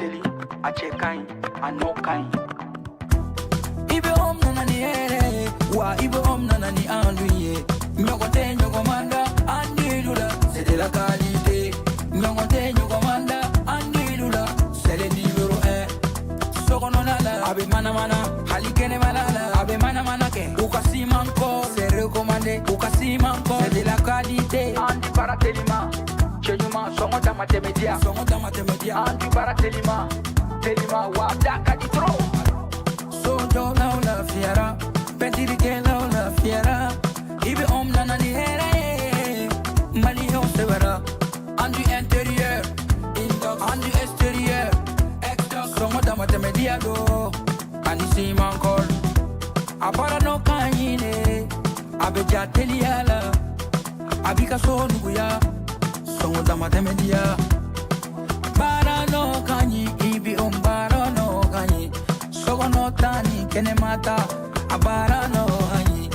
teli, a cɛ ka ɲi, a nɔ ka ɲi. IBM nana ni hɛrɛ ye wa, IBM nana ni enduit ye. Ɲɔgɔn tɛ ɲɔgɔn man da enduit la, c'est de la qualité. Ɲɔgɔn tɛ ɲɔgɔn man da enduit la, c'est le numéro 1. Sokɔnɔna la, a bɛ manamana, hali kɛnɛmana la, a bɛ manamana kɛ. U ka siman kɔ, c'est recommandé. U ka siman kɔ, c'est de la qualité. Enduit baara telima, cɛ ɲuman, sɔngɔ dama tɛmɛ diya, sɔngɔ dama tɛmɛ diya. Enduit baara telima telima wa, da ka di trop. Sojɔlaw lafiyara, pɛntirikɛlaw lafiyara. IBM nana ni hɛrɛ ye, maliyɛnw sɛbɛra. Enduit intérieur, enduit extérieur, sɔngɔ dama tɛmɛ diya do ani siman kɔl. A baara nɔ ka ɲi de, a bɛ ja teliya la, a b'i ka so nuguya, sɔngɔ dama tɛmɛ diya. Baara nɔ ka ɲi, IBM baara nɔ ka ɲi. Sokɔnɔ ta ni kɛnɛma ta, a baara nɔ ka ɲi.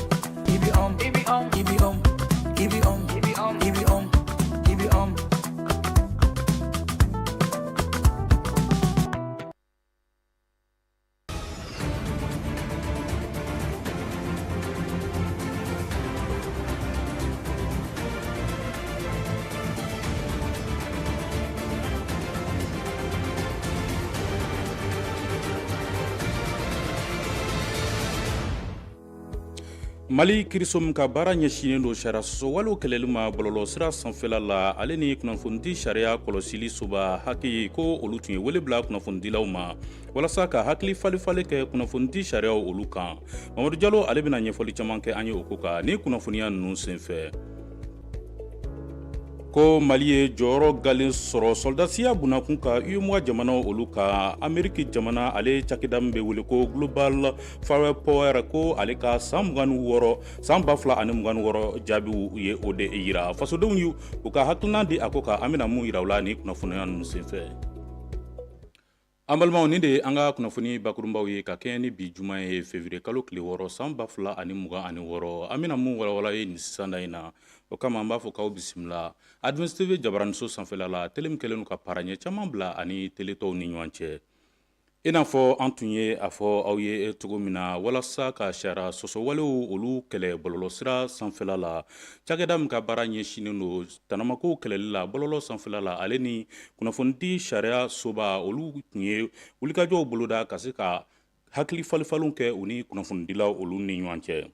IBM, IBM, IBM, IBM, IBM, IBM, IBM. Mali kiriso min ka baara ɲɛsinnen don sariya sɔsɔwalew kɛlɛli ma bɔlɔlɔsira sanfɛla la, ale ni kunnafonidi sariya kɔlɔsili soba HAQUI, ko olu tun ye wele bila kunnafonidilaw ma walasa ka hakili falifali kɛ kunnafonidi sariyaw olu kan. Mamadu Jalo, ale bɛna ɲɛfɔli caman kɛ an ye o ko kan ni kunnafoniya ninnu senfɛ. Ko Mali ye jɔyɔrɔ galen sɔrɔ sɔrɔdasiya bunakun kan UEMOA jamanaw olu kan, Ameriki jamana ale cakɛda min bɛ wele ko Global Firepower, ko ale ka san 26, san 2026 jaabiw ye o de yira. Fasodenw y'u ka hakilina di a ko kan, an bɛna mun yira u la ni kunnafoniya ninnu senfɛ. An balimaw, nin de ye an ka kunnafoni bakurunbaw ye ka kɛɲɛ ni bi juma ye, février kalo tile 6, san 2026. An bɛna mun walawala ye nin sisan in na, o kama an b'a fɔ k'aw bisimila Advance TV jabaraniso sanfɛla la, tele min kɛlen don ka paraɲɛ caman bila ani tele tɔw ni ɲɔgɔn cɛ. I n'a fɔ an tun ye a fɔ aw ye cogo min na, walasa ka sariya sɔsɔwalew olu kɛlɛ bɔlɔlɔsira sanfɛla la, cakɛda min ka baara ɲɛsinnen don tanamakow kɛlɛli la bɔlɔlɔ sanfɛla la, ale ni kunnafonidi sariya soba, olu tun ye wulikajɔw boloda ka se ka hakili falifaliw kɛ u ni kunnafonidilaw olu ni ɲɔgɔn cɛ.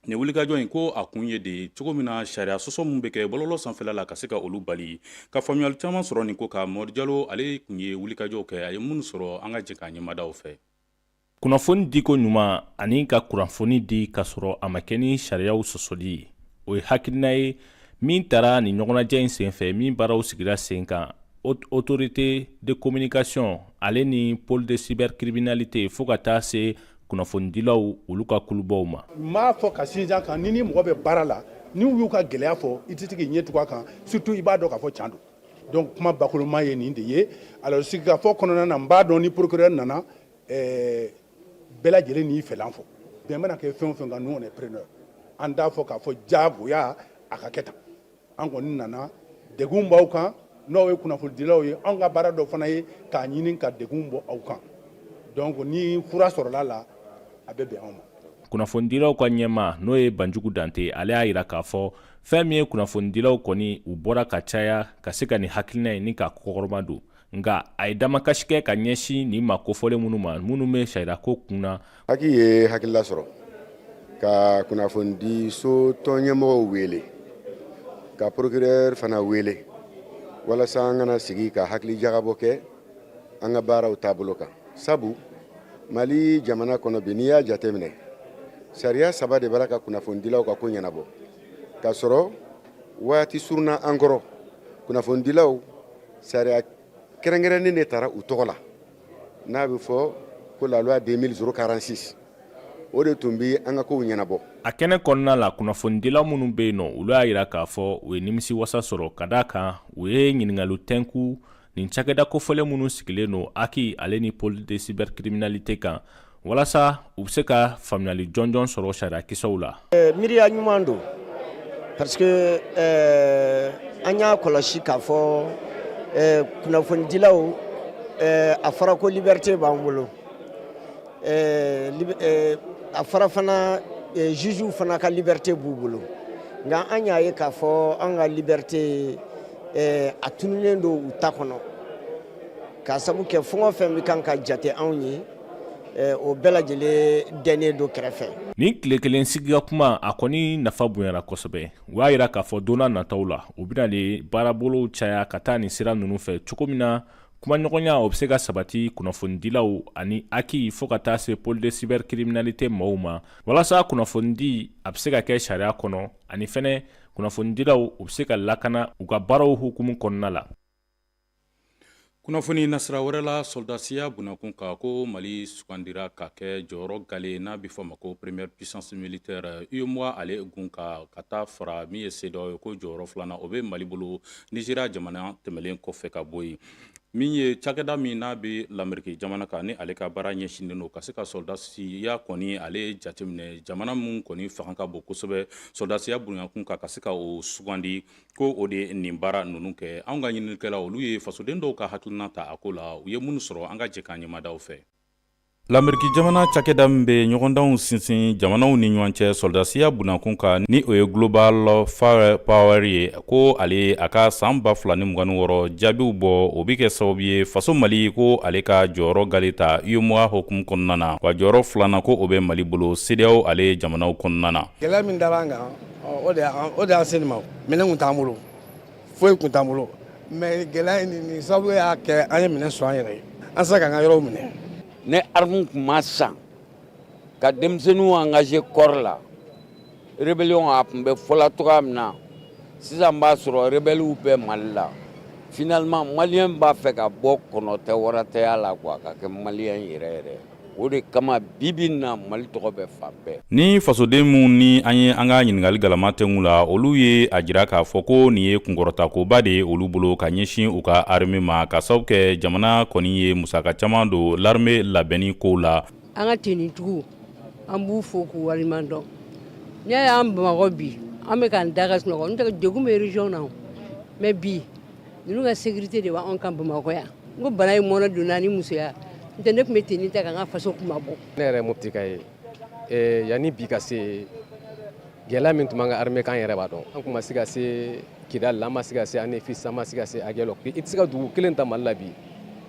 Nin wulikajɔ in, ko a kun ye de cogo min na sariya sɔsɔ min bɛ kɛ bɔlɔlɔ sanfɛla la, ka se ka olu bali. Ka faamuyali caman sɔrɔ nin ko kan, Mamadu Jalo, ale tun ye wulikajɔw kɛ, a ye minnu sɔrɔ, an ka jɛ k'a ɲɛmadaw fɛ. Kunnafoni diko ɲuman ani ka kunnafoni di ka sɔrɔ a ma kɛ ni sariyaw sɔsɔli ye, o ye hakilina ye min tara nin ɲɔgɔnnajɛ in senfɛ, min baaraw sigira sen kan autorité de communication ale ni pôle de cybercriminalité, fo ka taa se kunnafonidilaw olu ka kulubaw ma. N b'a fɔ ka sinsin a kan, ni ni mɔgɔ bɛ baara la, n'u y'u ka gɛlɛya fɔ, i tɛ se k'i ɲɛ tugun a kan, surtout i b'a dɔn k'a fɔ can don. Donc kuma bakurunba ye nin de ye. Alors sigikafɔ kɔnɔna na, n b'a dɔn ni procureur nana, bɛɛ lajɛlen n'i fɛlan fɔ, bɛn mana kɛ fɛn o fɛn kan, nous on est preneur. An t'a fɔ k'a fɔ diyagoya a ka kɛ tan. An kɔni nana, degun b'aw kan, n'aw ye kunnafonidilaw ye, anw ka baara dɔ fana ye k'a ɲini ka degun bɔ aw kan. Donc ni fura sɔrɔla la, a bɛ bɛn anw ma. Kunnafonidilaw ka ɲɛmaa, n'o ye Banjugu Dante, ale y'a yira k'a fɔ fɛn min ye kunnafonidilaw kɔni, u bɔra ka caya ka se ka nin hakilina in ni k'a kɔkɔrɔma don, nka a ye damakasi kɛ ka ɲɛsin nin maa kofɔlen minnu ma, minnu bɛ sariyako kun na. HAQUI ye hakilila sɔrɔ ka kunnafonidiso tɔn ɲɛmɔgɔw wele, ka procureur fana wele, walasa an kana sigi ka hakili jagabɔ kɛ an ka baaraw taabolo kan. Sabu Mali jamana kɔnɔ bi, n'i y'a jateminɛ, sariya saba de b'a ka kunnafonidilaw ka ko ɲɛnabɔ, k'a sɔrɔ waati surunna an kɔrɔ, kunnafonidilaw sariya kɛrɛnkɛrɛnnen de tara u tɔgɔ la, n'a bɛ fɔ ko la loi 2046, o de tun bɛ an ka kow ɲɛnabɔ. A kɛnɛ kɔnɔna la, kunnafonidilaw minnu bɛ yen nɔ, olu y'a yira k'a fɔ u ye nimisi wasa sɔrɔ, ka d'a kan u ye ɲininkaliw tɛnku nin cakɛda kofɔlen minnu sigilen don HAQUI ale ni pôle de cybercriminalité kan, walasa u bɛ se ka faamuyali jɔnjɔn sɔrɔ sariyakisɛw la. Miiriya ɲuman don, parce que an y'a kɔlɔsi k'a fɔ kunnafonidilaw a fɔra ko liberté b'an bolo, a fɔra fana juges fana ka liberté b'u bolo, nka an y'a ye k'a fɔ an ka liberté, a tununnen don u ta kɔnɔ, k'a sabu kɛ fɛn o fɛn bɛ kan ka jate anw ye, o bɛɛ lajɛlen dɛnnen don kɛrɛfɛ. Nin tile kelen sigika kuma, a kɔni nafa bonyana kosɛbɛ. U y'a jira k'a fɔ don nataw la, u bɛna de baarabolow caya ka taa nin sira ninnu fɛ, cogo min na kumaɲɔgɔnya o bɛ se ka sabati kunnafonidilaw ani HAC fo ka taa se pôle de cybercriminalité maaw ma, walasa kunnafonidi a bɛ se ka kɛ sariya kɔnɔ, ani fɛnɛ kunnafonidilaw u bɛ se ka lakana u ka baaraw hukumu kɔnɔna la. Kunnafoni nasira wɛrɛ la, sɔrɔdasiya bunakun kan, ko Mali sugandira ka kɛ jɔyɔrɔ gale n'a bɛ fɔ ma ko première puissance militaire UEMOA ale gun kan, ka taa fara min ye CEDEAO ye, ko jɔyɔrɔ filanan o bɛ Mali bolo Nizeriya jamana tɛmɛlen kɔfɛ ka bɔ yen. Min ye cakɛda min n'a bɛ Lameriki jamana kan, ni ale ka baara ɲɛsinnen don ka se ka sɔrɔdasiya kɔni ale jateminɛ, jamana min kɔni fanga ka bon kosɛbɛ sɔrɔdasiya bunakun kan, ka se ka o sugandi, ko o de ye nin baara ninnu kɛ. Anw ka ɲininikɛla olu ye fasoden dɔw ka hakilina ta a ko la, u ye minnu sɔrɔ, an ka jɛ k'an ɲɛmadaw fɛ. Lameriki jamana cakɛda min bɛ ɲɔgɔndanw sinsin jamanaw ni ɲɔgɔn cɛ sɔrɔdasiya bunakun kan, ni o ye Global Firepower ye, ko ale a ka san 2026 jaabiw bɔ, o bɛ kɛ sababu ye faso Mali ko ale ka jɔyɔrɔ gale ta UEMOA hukumu kɔnɔna na, wa jɔyɔrɔ filanan ko o bɛ Mali bolo CEDEAO ale jamanaw kɔnɔna na. Gɛlɛya min dara an kan, o de y'an se nin ma. Minɛn kun t'an bolo, foyi kun t'an bolo, mais gɛlɛya in nin sababu y'a kɛ an ye minɛn sɔrɔ an yɛrɛ ye, an sera k'an ka yɔrɔw minɛ. Ni arme tun ma san ka denmisɛnninw engagé corps la, rébellion a tun bɛ fɔla cogoya min na, sisan b'a sɔrɔ rebelles bɛ Mali la. Finalement, malien b'a fɛ ka bɔ kɔnɔ tɛ waratɛya la quoi, ka kɛ malien yɛrɛ yɛrɛ. O de kama bi bi in na, Mali tɔgɔ bɛ fan bɛɛ. Ni fasoden minnu ni an ye an ka ɲininkali galama tɛngu la, olu ye a jira k'a fɔ ko nin ye kunkɔrɔtakoba de ye olu bolo ka ɲɛsin u ka armée ma, ka sababu kɛ jamana kɔni ye musaka caman don l'armée labɛnni kow la. An ka tenitigiw, an b'u fo k'u waleɲuman dɔn. N'i y'a y'an Bamakɔ bi, an bɛ k'an da ka sunɔgɔ, n'o tɛ degun bɛ région na, mais bi ninnu ka sécurité de b'anw kan Bamakɔ yan. N ko bana ye mɔnɛ donna ni musoya n tɛ, ne tun bɛ tenue ta ka n ka faso kuma bɔ. Ne yɛrɛ Mopti ka ye, yanni bi ka se, gɛlɛya min tun b'an ka armée kan, yɛrɛ b'a dɔn. An tun ma se ka se Kidal, an ma se ka se Anéfis, an ma se ka se Aguelhok. I tɛ se ka dugu kelen ta Mali la bi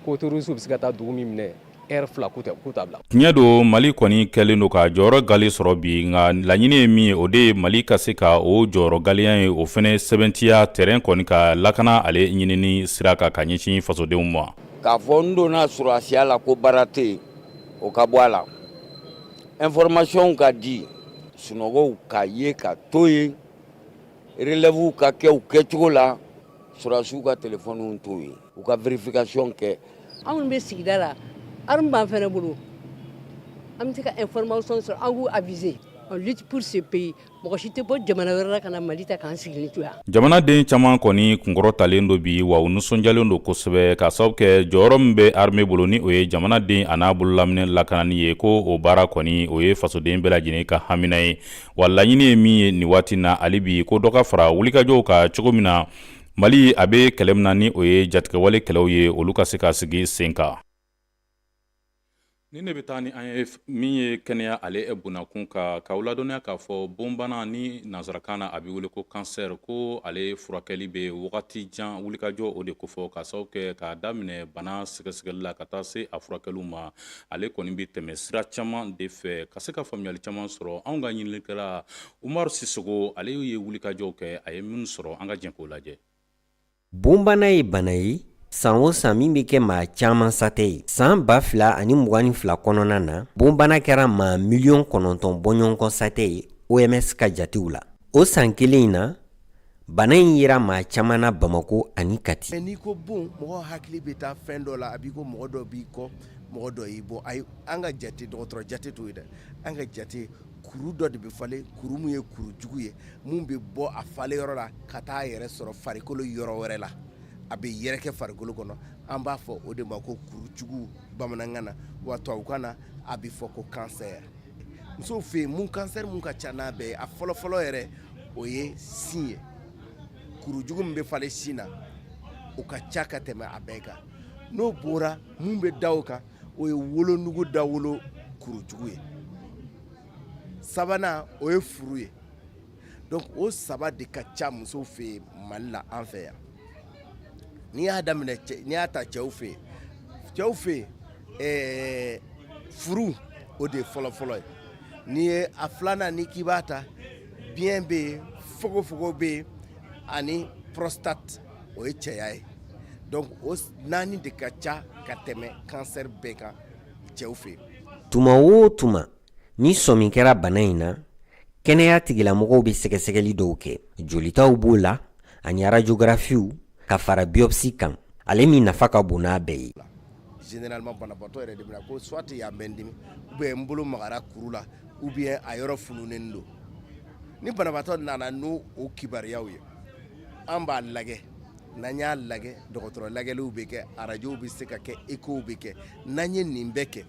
ko terroriste bɛ se ka taa dugu min minɛ heure 2, k'u t'a bila. Tiɲɛ don, Mali kɔni kɛlen don ka jɔyɔrɔ gale sɔrɔ bi, nka laɲini ye min ye, o de ye Mali ka se ka o jɔyɔrɔ galeya ye, o fɛnɛ sɛbɛntiya terrain kɔni ka lakana ale ɲinini sira kan ka ɲɛsin fasodenw ma. K'a fɔ n donna sɔrɔdasiya la ko baara tɛ yen, o ka bɔ a la. Information ka di, sunɔgɔw ka ye ka to yen, relève ka kɛ u kɛcogo la, sɔrɔdasiw ka téléphone to yen, u ka vérification kɛ. Anw minnu bɛ sigida la, arme b'an fɛnɛ bolo, an bɛ se ka information sɔrɔ, an k'u aviser. On lutte pour ce pays, mɔgɔ si tɛ bɔ jamana wɛrɛ la ka na Mali ta k'an sigilen to yan. Jamanaden caman kɔni kunkɔrɔ talen don bi, wa u nisɔndiyalen don kosɛbɛ, ka sababu kɛ jɔyɔrɔ min bɛ armée bolo, ni o ye jamanaden a n'a bololaminɛ lakanani ye, ko o baara kɔni o ye fasoden bɛɛ lajɛlen ka hamina ye. Wa laɲini ye min ye nin waati na hali bi, ko dɔ ka fara wulikajɔw kan, cogo min na Mali a bɛ kɛlɛ min na, ni o ye jatigɛwale kɛlɛw ye, olu ka se ka sigi sen kan. Ni ne bɛ taa ni an ye min ye kɛnɛya ale bunakun kan, k'aw ladɔnniya k'a fɔ bonbana ni nansarakan na a bɛ wele ko cancer, ko ale furakɛli bɛ wagati jan wulikajɔ o de kofɔ, ka sababu kɛ k'a daminɛ bana sɛgɛsɛgɛli la ka taa se a furakɛliw ma, ale kɔni bɛ tɛmɛ sira caman de fɛ ka se ka faamuyali caman sɔrɔ. Anw ka ɲininikɛla Umaru Sisogo, ale ye wulikajɔw kɛ, a ye minnu sɔrɔ, an ka jɛ k'o lajɛ. Bonbana ye bana ye, san o san min bɛ kɛ maa caman satɛ ye. San 2022 kɔnɔna na, bonbana kɛra maa 9 miliyɔn bɔɲɔgɔnkɔ satɛ ye OMS ka jatew la. O san kelen in na, bana in yera maa caman na Bamako ani Kati. N'i ko bon, mɔgɔ hakili bɛ taa fɛn dɔ la, a b'i ko mɔgɔ dɔ b'i kɔ, mɔgɔ dɔ y'i bɔ. Ayi, an ka jate, dɔgɔtɔrɔ jate t'o ye dɛ. An ka jate, kuru dɔ de bɛ falen, kuru min ye kuru jugu ye, mun bɛ bɔ a falen yɔrɔ la ka taa a yɛrɛ sɔrɔ farikolo yɔrɔ wɛrɛ la, a bɛ yɛrɛkɛ farikolo kɔnɔ. An b'a fɔ o de ma ko kuru jugu bamanankan na, wa tubabukan na a bɛ fɔ ko cancer. Musow fɛ yen, mun cancer mun ka ca n'a bɛɛ ye, a fɔlɔfɔlɔ yɛrɛ, o ye sin ye. Kuru jugu min bɛ falen sin na, o ka ca ka tɛmɛ a bɛɛ kan. N'o bɔra, mun bɛ da o kan, o ye wolonugu dawolo kurujugu ye. Sabanan, o ye furu ye. Donc o saba de ka ca musow fɛ yen Mali la, an fɛ yan. N'i y'a daminɛ, n'i y'a ta cɛw fɛ yen, cɛw fɛ yen, furu, o de ye fɔlɔfɔlɔ ye. N'i ye a filanan, ni k'i b'a ta, biɲɛ bɛ yen, fogofogo bɛ yen, ani prostate, o ye cɛya ye. Donc o naani de ka ca ka tɛmɛ cancer bɛɛ kan cɛw fɛ yen. Tuma o tuma ni sɔmi kɛra bana in na, kɛnɛya tigilamɔgɔw bɛ sɛgɛsɛgɛli dɔw kɛ. Jolitaw b'o la ani radiographiw ka fara biopsie kan, ale min nafa ka bon n'a bɛɛ ye. Généralement banabaatɔ yɛrɛ de bɛ na ko soit yan bɛ n dimi, ou bien n bolo magara kuru la, ou bien a yɔrɔ fununen don. Ni banabaatɔ nana n'o o kibaruyaw ye, an b'a lajɛ. N'an y'a lajɛ, dɔgɔtɔrɔ lajɛliw bɛ kɛ, arajow bɛ se ka kɛ, échow bɛ kɛ. N'an ye nin bɛɛ kɛ,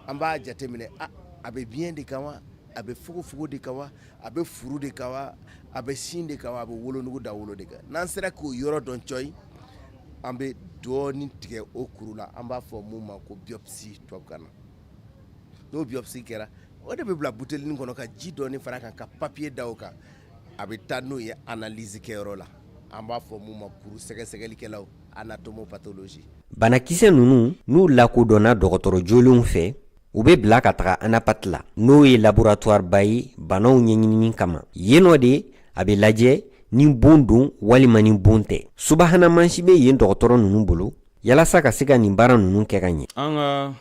an b'a jateminɛ, a a bɛ biɲɛ de kan wa, a bɛ fogofogo de kan wa, a bɛ furu de kan wa, a bɛ sin de kan wa, a bɛ wolonugu dawolo de kan. N'an sera k'o yɔrɔ dɔn cɔyi, an bɛ dɔɔnin tigɛ o kuru la, an b'a fɔ mun ma ko biopsie tubabukan na. N'o biopsie kɛra, o de bɛ bila butelinin kɔnɔ ka ji dɔɔnin fara kan, ka papier da o kan. A bɛ taa n'o ye analyse kɛyɔrɔ la, an b'a fɔ mun ma kuru sɛgɛsɛgɛlikɛlaw, anatomopathologie. Banakisɛ ninnu, n'u lakodɔnna dɔgɔtɔrɔ jolenw fɛ, u bɛ bila ka taga anapath la, n'o ye laboratoire ba ye banaw ɲɛɲinini kama. Yen nɔ de a bɛ lajɛ ni bon don walima ni bon tɛ. Subahana mansin bɛ yen dɔgɔtɔrɔ ninnu bolo yalasa ka se ka nin baara ninnu kɛ ka ɲɛ. An ka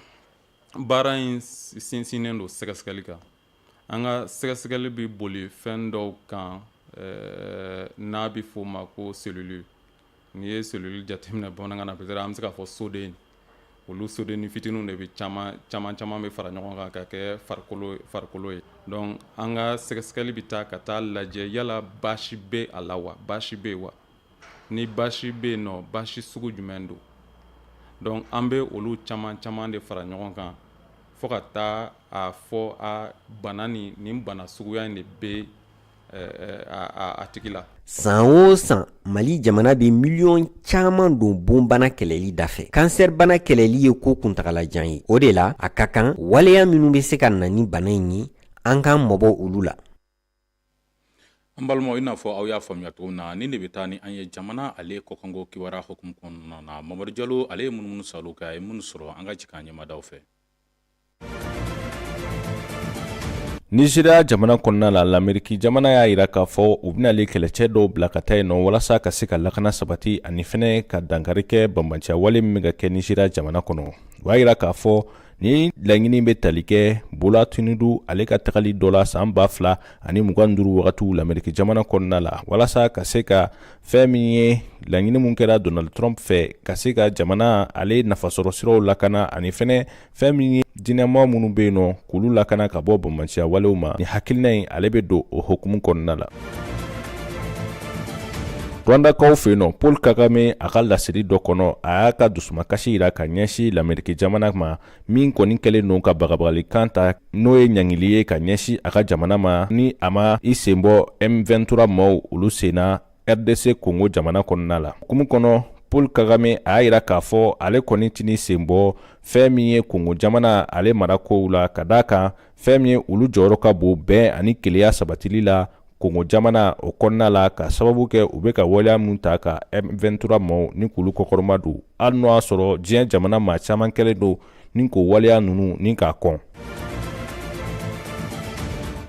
baara in sinsinnen don sɛgɛsɛgɛli kan. An ka sɛgɛsɛgɛli bɛ boli fɛn dɔw kan, n'a bɛ f'o ma ko cellule. N'i ye cellule jateminɛ bamanankan na, peut-être an bɛ se k'a fɔ soden. Olu sodennin fitininw de bɛ caman caman caman bɛ fara ɲɔgɔn kan ka kɛ farikolo farikolo ye. Donc an ka sɛgɛsɛgɛli bɛ taa ka taa lajɛ yala baasi bɛ a la wa, baasi bɛ yen wa? Ni baasi bɛ yen nɔ, baasi sugu jumɛn don? Donc an bɛ olu caman caman de fara ɲɔgɔn kan fo ka taa a fɔ a bana nin, nin bana suguya in de bɛ a tigi la. San o san, Mali jamana bɛ miliyɔn caman don bonbana kɛlɛli dafɛ. Kansɛribana kɛlɛli ye ko kuntagalajan ye. O de la, a ka kan waleya minnu bɛ se ka na ni bana in ye, an k'an mabɔ olu la. An balimaw, i n'a fɔ aw y'a faamuya cogo min na, nin de bɛ taa ni an ye jamana ale kɔkanko kibaruya hukumu kɔnɔna na. Mamadu Jalo, ale ye munumunu salo kɛ, a ye minnu sɔrɔ, an ka jigin an ɲɛmadaw fɛ. Nizeriya jamana kɔnɔna la, Lameriki jamana y'a jira k'a fɔ u bɛna kɛlɛcɛ dɔw bila ka taa yen nɔ walasa ka se ka lakana sabati ani fɛnɛ ka dankari kɛ banbaanciya wale min bɛ ka kɛ Nizeriya jamana kɔnɔ. U y'a jira k'a fɔ ni laɲini bɛ tali kɛ Bola Tinubu ale ka tagali dɔ la san 2025 wagatiw Lameriki jamana kɔnɔna la, walasa ka se ka fɛn min ye laɲini min kɛra Donald Trump fɛ ka se ka jamana ale nafasɔrɔ siraw lakana ani fɛnɛ fɛn min ye diinɛmaa minnu bɛ yen nɔ k'olu lakana ka bɔ banbaanciya walew ma. Ni hakilina in ale bɛ don o hukumu kɔnɔna la. Rwandakaw fɛ yen nɔ, Paul Kagame a ka laseli dɔ kɔnɔ, a y'a ka dusumakasi jira ka ɲɛsin Lameriki jamana ma min kɔni kɛlen don ka bagabagalikan ta, n'o ye ɲangili ye ka ɲɛsin a ka jamana ma ni a ma i sen bɔ M23 maaw olu sen na RDC Congo jamana kɔnɔna la. Hukumu kɔnɔ, Paul Kagame a y'a jira k'a fɔ ale kɔni tɛn'i sen bɔ fɛn min ye Congo jamana ale mara kow la, ka d'a kan fɛn min ye olu jɔyɔrɔ ka bon bɛn ani kelenya sabatili la Kongo jamana o kɔnɔna la, ka sababu kɛ u bɛ ka waleya min ta ka M23 maaw ni k'olu kɔkɔrɔma don, hali n'o y'a sɔrɔ diɲɛ jamana maa caman kɛlen don ni k'o waleya ninnu ni k'a kɔn.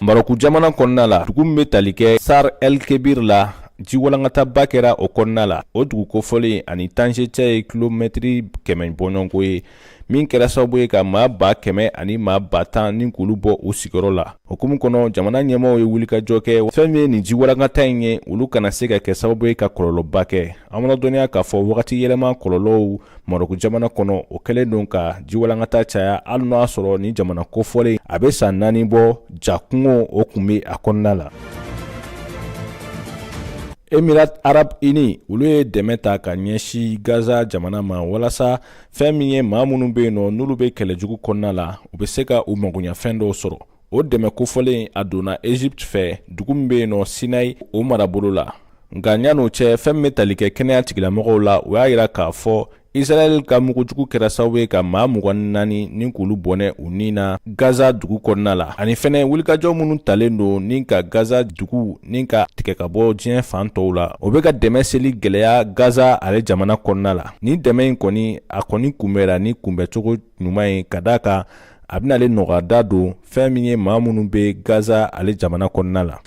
Marɔku jamana kɔnɔna la, dugu min bɛ tali kɛ Sar El Kebir la, ji walankataba kɛra o kɔnɔna la. O dugu kofɔlen ani Tanze cɛ ye kilomɛtiri 100 bɔɲɔgɔnko ye, min kɛra sababu ye ka maa 100,000 ani maa 10,000 ni k'olu bɔ u sigiyɔrɔ la. Hukumu kɔnɔ, jamana ɲɛmaaw ye wulikajɔ kɛ fɛn min ye nin jiwalankata in ye, olu kana se ka kɛ sababu ye ka kɔlɔlɔba kɛ. An mana dɔnniya k'a fɔ wagati yɛlɛma kɔlɔlɔw Marɔku jamana kɔnɔ, o kɛlen don ka jiwalankata caya, hali n'o y'a sɔrɔ nin jamana kofɔlen a bɛ san 4 bɔ, ja kungo o tun bɛ a kɔnɔna la. Emirats Arabes Unis olu ye dɛmɛ ta ka ɲɛsin Gaza jamana ma walasa fɛn min ye maa minnu bɛ yen nɔ n'olu bɛ kɛlɛjugu kɔnɔna la, u bɛ se ka u magoɲafɛn dɔw sɔrɔ. O dɛmɛ kofɔlen a donna Egypte fɛ, dugu min bɛ yen nɔ Sinayi o marabolo la. Nka yan'o cɛ, fɛn min bɛ tali kɛ kɛnɛya tigilamɔgɔw la, u y'a jira k'a fɔ Israɛl ka mugujugu kɛra sababu ye ka maa 24 ni k'olu bɔnɛ u ni na Gaza dugu kɔnɔna la, ani fɛnɛ wulikajɔ minnu talen don ni ka Gaza dugu ni ka tigɛ ka bɔ diɲɛ fan tɔw la, o bɛ ka dɛmɛ seli gɛlɛya Gaza ale jamana kɔnɔna la. Ni dɛmɛ in kɔni, a kɔni kunbɛra ni kunbɛcogo ɲuman ye, ka d'a kan a bɛna ale nɔgɔyada don fɛn min ye maa minnu bɛ Gaza ale jamana kɔnɔna la.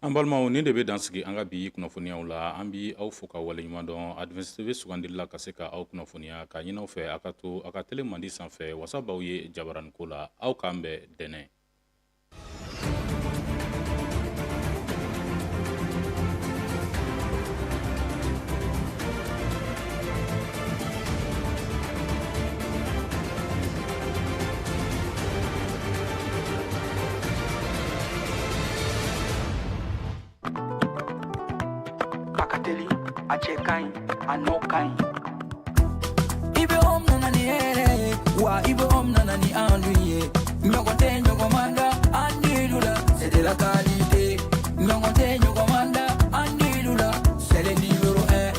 An balimaw, nin de bɛ dan sigi an ka bi kunnafoniyaw la. An bi aw fo ka waleɲuman dɔn Advance TV sugandili la ka se ka aw kunnafoniya, k'a ɲini aw fɛ aw ka to aw ka tele mandi sanfɛ wasa b'aw ye jabaraniko la. Aw k'an bɛn dɛnɛ. A ka teli, a cɛ ka ɲi, a nɔ ka ɲi. IBM nana ni hɛrɛ ye wa, IBM nana ni enduit ye. Ɲɔgɔn tɛ ɲɔgɔn man da enduit la, c'est de la qualité. Ɲɔgɔn tɛ ɲɔgɔn man da enduit la, c'est le numéro 1.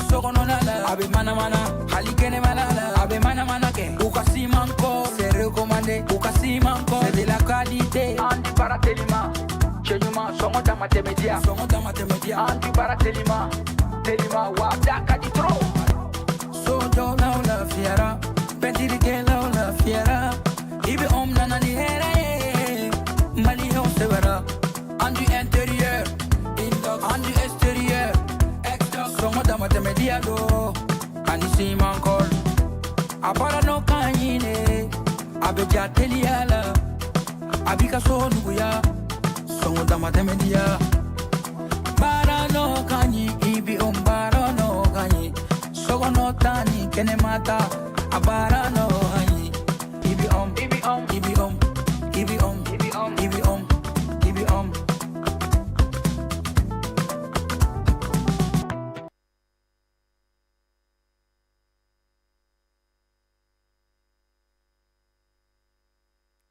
Sokɔnɔna la, a bɛ manamana, hali kɛnɛmana la, a bɛ manamana kɛ. U ka ciment ko, c'est recommandé. U ka ciment ko, c'est de la qualité. Enduit baara telima, cɛ ɲuman, sɔngɔ dama tɛmɛ diya, sɔngɔ dama tɛmɛ diya. Enduit baara telima, telima wa da ka di trop. Sojɔlaw lafiyara, pɛntirikɛlaw lafiyara. IBM nana ni hɛrɛ ye, maliyɛnw sɛbɛra. Enduit intérieur, enduit extérieur, sɔngɔ dama tɛmɛ diya don ani ciment colle. A baara nɔ ka ɲi ne, a bɛ ja teliya la, a b'i ka so nuguya, sɔngɔ dama tɛmɛ diya. Baara nɔ ka ɲi, IBM baara nɔ ka ɲi. Sokɔnɔ ta ni kɛnɛma ta, a baara nɔ ka ɲi. IBM, IBM, IBM, IBM, IBM, IBM.